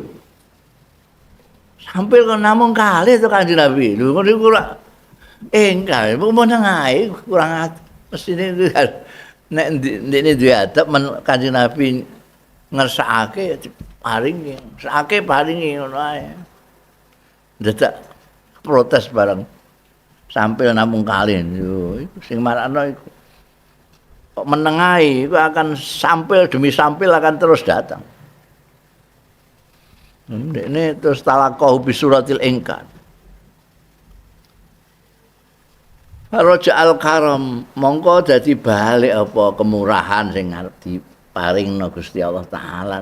sampai kok namung kalih to Kanjeng Nabi. Lho ngono iku ora ingkar, meneng ae kurang mestine nek ndekne duwe adab Kanjeng Nabi ngersakake paringi, ngersakake paringi ngono ae. Dadak protes bareng sampil namung kalih. Lho iku sing marakno iku kok meneng ae iku akan sampil demi sampil akan terus datang. Ini terus talaqahu bisuratil ingkar. Raja al-karam mongko dadi balik apa kemurahan sing arep diparingno Gusti Allah taala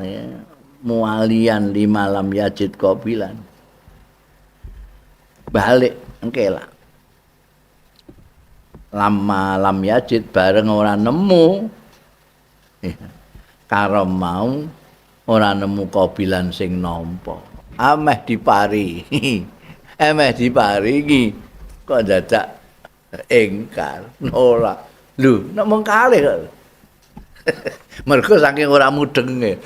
mualian lima lam yajid qabilan. Balik engke lah. Lama lam yajid bareng ora nemu karam mau ora nemu qabilan sing nampa. Ameh dipari. Ameh diparingi kok dadak ingkar nolak. Lho, nek mung kalih kok. Mergo saking ora mudenge.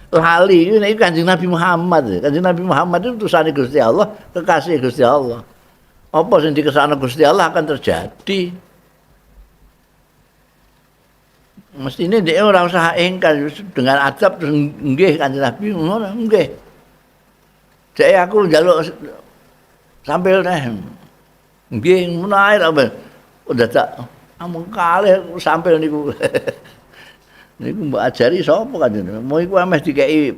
Lali iki Kanjeng Nabi Muhammad. Kanjeng Nabi Muhammad itu utusane Gusti Allah, kekasih Gusti Allah. Apa sing dikersakno Gusti Allah akan terjadi. Mestine dhek ora usah ingkar dengan adab terus nggih Kanjeng Nabi ngono nggih. Dhek aku njaluk sampil neh. Nggih ngono ae ta. Dadak amung kalih sampil niku. Niku mbok ajari sapa Kanjeng Nabi? Mau iku ameh dikeki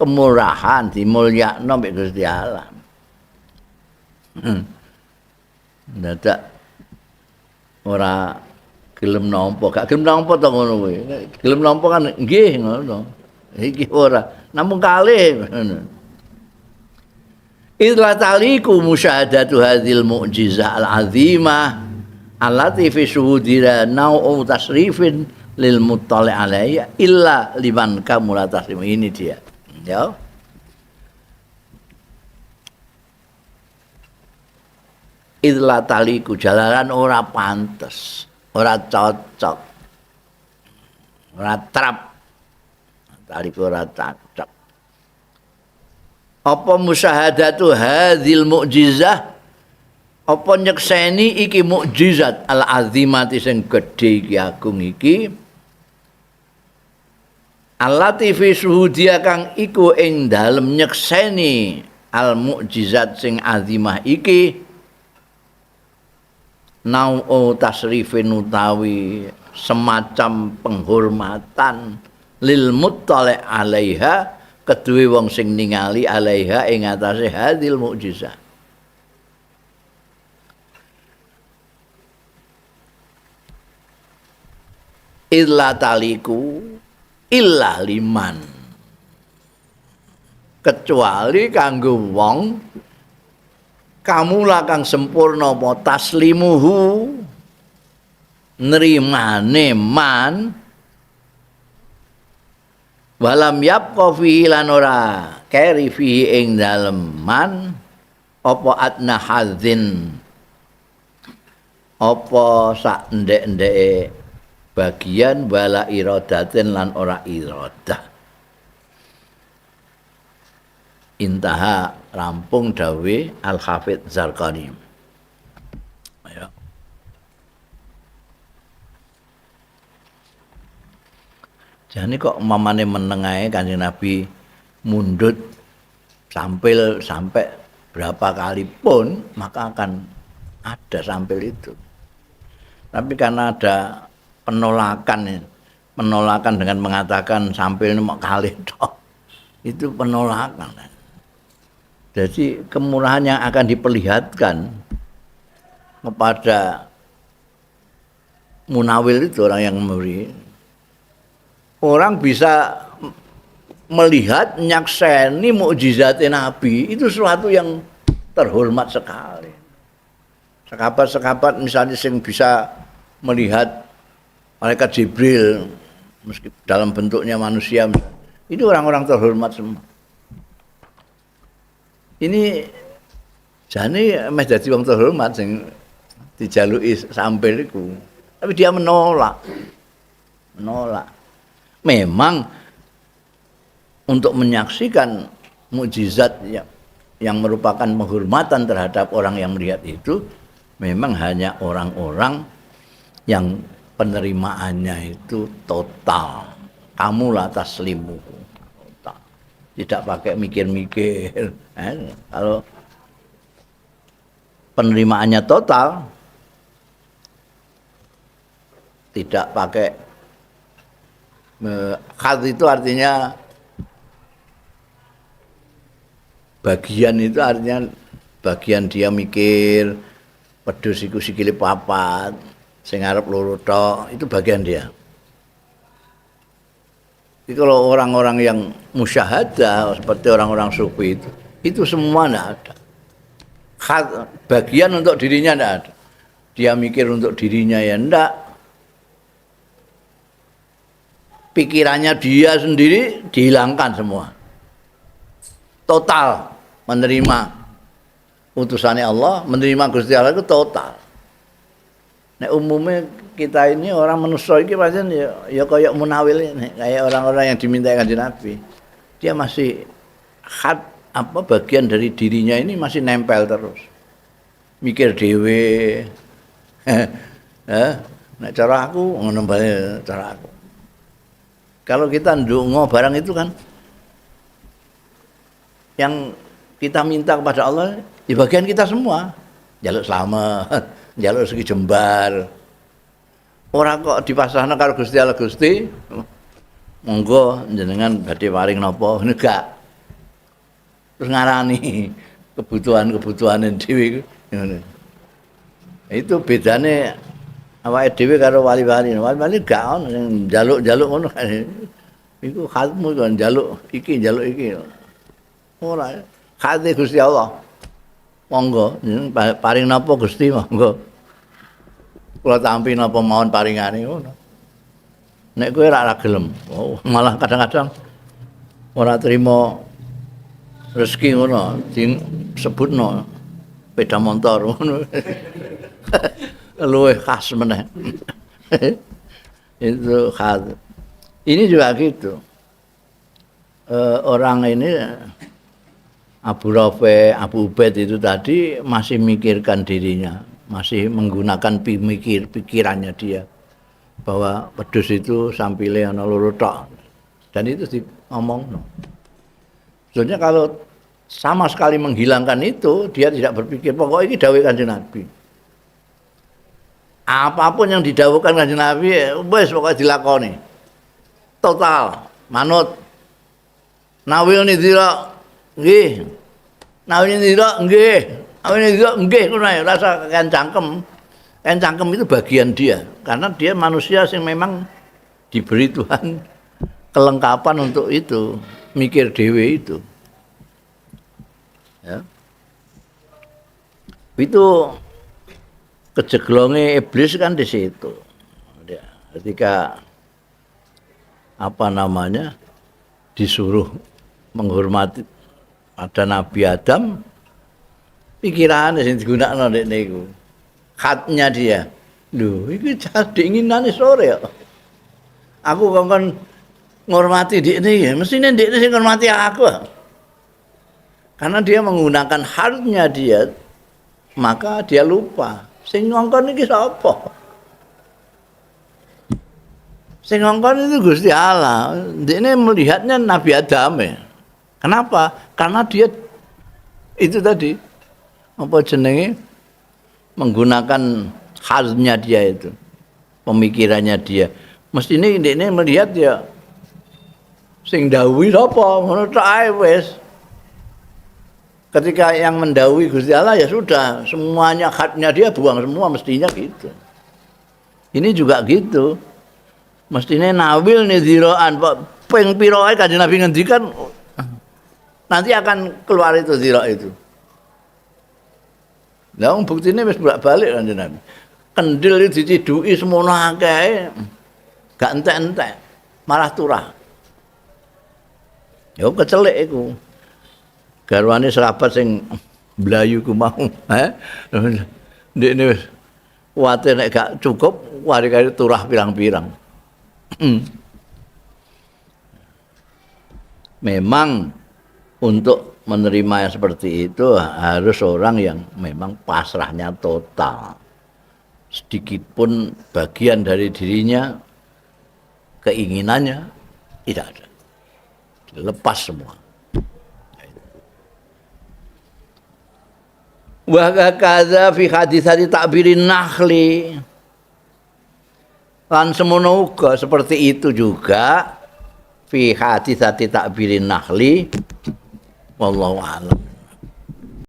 kemurahan, dimulyakno mbek Gusti Allah. Dadak ora gelem nampa, gak gelem nampa to ngono kuwi. Gelem nampa kan nggih ngono. Iki ora, namung kalih ngono. Idla taliku musyahadatu hadzal mu'jizah al-azimah allati fi syuhudira nau'u tasrifin lil muttali alaihi illa liman kamula tasrim. Ini dia. Ya. Idla taliku jalaran ora pantes, ora cocok, ora trap, taliku ora cocok. Apa musyahadatu hadzil mukjizah? Apa nyekseni iki mukjizat al-azimati sing gedhe iki agung iki? Allati fi suhudia kang iku ing dalem nyekseni al mukjizat sing azimah iki nau'u tasrifin utawi semacam penghormatan lil muttali alaiha keduwe wong sing ningali alaiha ing atase hadil mukjizat. Illa taliku illa liman, kecuali kanggo wong kamula kang sempurna apa taslimuhu nrimane man walam yabqa fihi lan ora keri fihi ing dalem man apa adna hadzin apa sak ndek-ndeke bagian wala iradatin lan ora iradah. Intaha rampung dawe Al-Hafidz Zarqani. Ayo. Jane kok mamane meneng ae Kanjeng Nabi mundhut sampil sampai berapa kali pun maka akan ada sampil itu. Tapi karena ada penolakan, penolakan dengan mengatakan sampil ini mau kali tok, itu penolakan. Jadi kemurahan yang akan diperlihatkan kepada munawil itu orang yang memberi, orang bisa melihat nyakseni mukjizat Nabi itu sesuatu yang terhormat sekali. Sekabat-sekabat misalnya sing bisa melihat malaikat Jibril meski dalam bentuknya manusia, itu orang-orang terhormat semua. Ini jane meh dadi wong terhormat sing dijaluki sampil iku. Tapi dia menolak. Menolak. Memang untuk menyaksikan mukjizat yang merupakan penghormatan terhadap orang yang melihat itu memang hanya orang-orang yang penerimaannya itu total. Kamulah taslimu. Total. Tidak pakai mikir-mikir. Kalau penerimaannya total, tidak pakai khad itu artinya bagian, itu artinya bagian dia mikir wedhus iku sikile papat, sing arep loro tok, itu bagian dia. Jadi kalau orang-orang yang musyahadah seperti orang-orang sufi itu semua ndak ada. Khad, bagian untuk dirinya ndak ada. Dia mikir untuk dirinya ya ndak. Pikirannya dia sendiri dihilangkan semua. Total menerima utusannya Allah, menerima Gusti Allah itu total. Nek umumnya kita ini orang manusia iki pancen ya kayak munawil ini, kayak orang-orang yang diminta Kanjeng Nabi. Dia masih had, apa bagian dari dirinya ini masih nempel terus. Mikir dhewe. Nek cara aku ngono bae cara aku. Kalau kita ndonga barang itu kan yang kita minta kepada Allah di bagian kita semua. Njaluk selamat, njaluk rezeki jembar. Ora kok dipasrahno karo Gusti Allah, Gusti monggo jenengan badhe paring napa ngene gak. Terus ngarani kebutuhan-kebutuhane dhewe ngono. Itu bedane awake dhewe karo wali-wali. Wali-wali gak ono sing njaluk-njaluk ngono. Iku hakmu kok njaluk iki, njaluk iki. Ora, hake Gusti Allah. Monggo jenengan paring napa Gusti monggo. Kula tampi napa mawon paringane ngono. Nek kowe ora gelem, oh, malah kadang-kadang ora trimo rezeki ngono, disebutno. Sepeda motor ngono. Luwih khas meneh. Itu khas. Ini juga gitu. Orang ini Abu Rafi, Abu Ubaid itu tadi masih mikirkan dirinya, masih menggunakan pikirannya dia bahwa wedhus itu sampile ana loro tok. Dan itu diomongno. Sebenarnya kalau sama sekali menghilangkan itu, dia tidak berpikir pokoknya ini dawuh Kanjeng Nabi. Apapun yang didawuhkan Kanjeng Nabi, wis pokoknya dilakoni. Total, manut. ناولني ذراع, nggih. ناولني ذراع, nggih. ناولني ذراع, nggih, ngono ae, rasah kakean cangkem. Kakean cangkem itu bagian dia, karena dia manusia yang memang diberi Tuhan kelengkapan untuk itu, mikir dhewe itu. Ya. Itu kejeglonge iblis kan di situ. Dia, ketika disuruh menghormati pada Nabi Adam, pikirannya sing digunakno ndekne iku. Khatnya dia. Lho, iki dinginane sore kok. Aku kongkon ngormati ndekne ya, mestine ndekne sing ngormati aku. Karena dia menggunakan haknya dia, maka dia lupa. Sing ngongkon iki sapa? Sing ngongkon itu Gusti Allah. Ini melihatnya Nabi Adam ya. Kenapa? Karena dia itu tadi apa jenenge menggunakan khasnya dia itu, pemikirannya dia. Mestine ini melihat ya sing dawuhi sapa ngono tok ae wis. Ketika yang mendawuhi Gusti Allah ya sudah, semuanya haknya dia buang semua mestinya gitu. Ini juga gitu. Mestinya ناولني ذراعا, Pak, ping pira ae Kanjeng Nabi ngendikan nanti akan keluar itu ذراع itu. Lah wong buktine wis bolak-balik Kanjeng Nabi. Kendil itu diciduki semono akeh. Gak entek-entek, malah turah. Ya kecelik iku. Garwane sahabat sing mlayu ku mau, eh. Ndekne wis kuwatir nek gak cukup, wari-kari turah pirang-pirang. Memang untuk menerima yang seperti itu harus orang yang memang pasrahnya total. Sedikit pun bagian dari dirinya, keinginannya tidak ada. Lepas semua. وهكذا في حادثة تأبير النخل. Lan semono uga seperti itu juga في حادثة تأبير النخل. والله أعلم.